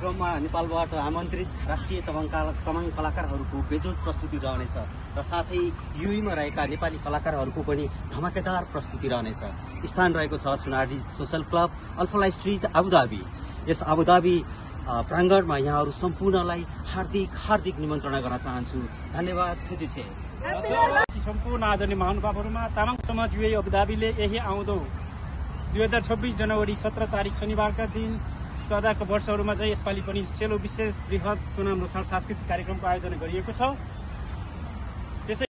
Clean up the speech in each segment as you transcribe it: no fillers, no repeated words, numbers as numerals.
क्रममा नेपालबाट आमन्त्रित राष्ट्रिय तमाङ कलाकारहरूको बेजोड प्रस्तुति रहनेछ र साथै युएईमा रहेका नेपाली कलाकारहरूको पनि धमाकेदार प्रस्तुति रहनेछ। स्थान रहेको छ सुनाडी सोसल क्लब, अल्फाला स्ट्रिट, आबुधाबी। यस आबुधाबी प्राङ्गणमा यहाँहरू सम्पूर्णलाई हार्दिक निमन्त्रणा गर्न चाहन्छु। धन्यवाद। थुचुछे सम्पूर्ण आदरणीय महानुभावहरूमा तामाङ समाज युएई अबुधाबीले यही आउँदो 2026 जनवरी 17 तारिक शनिबारका दिन सदाका वर्षहरूमा चाहिँ यसपालि पनि चेलो विशेष बृहत सुनाम लोसार सांस्कृतिक कार्यक्रमको आयोजना गरिएको छ। त्यसै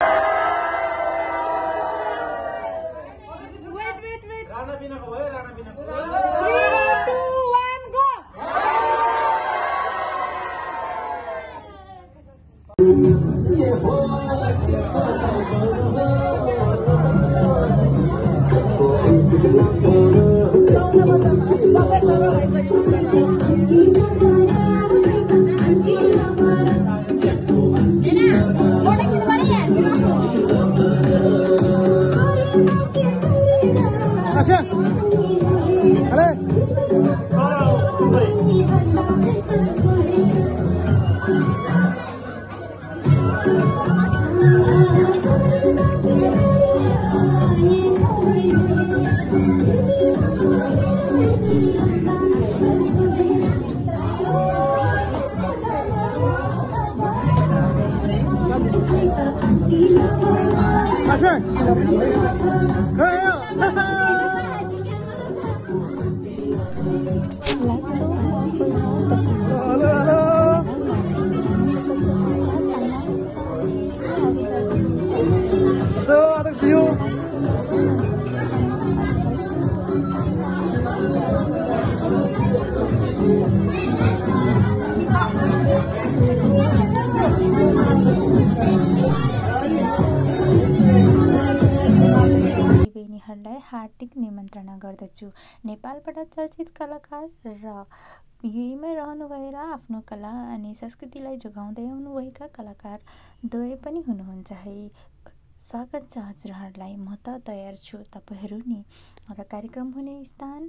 हार्दिक निमन्त्रणा गर्दछु। नेपालबाट चर्चित कलाकार र युएईमा रहनु भएर आफ्नो कला अनि संस्कृतिलाई जोगाउँदै आउनुभएका कलाकार दुवै पनि हुनुहुन्छ है। स्वागत छ हजुरहरूलाई। म त तयार छु। तपाईहरू नि र कार्यक्रम हुने स्थान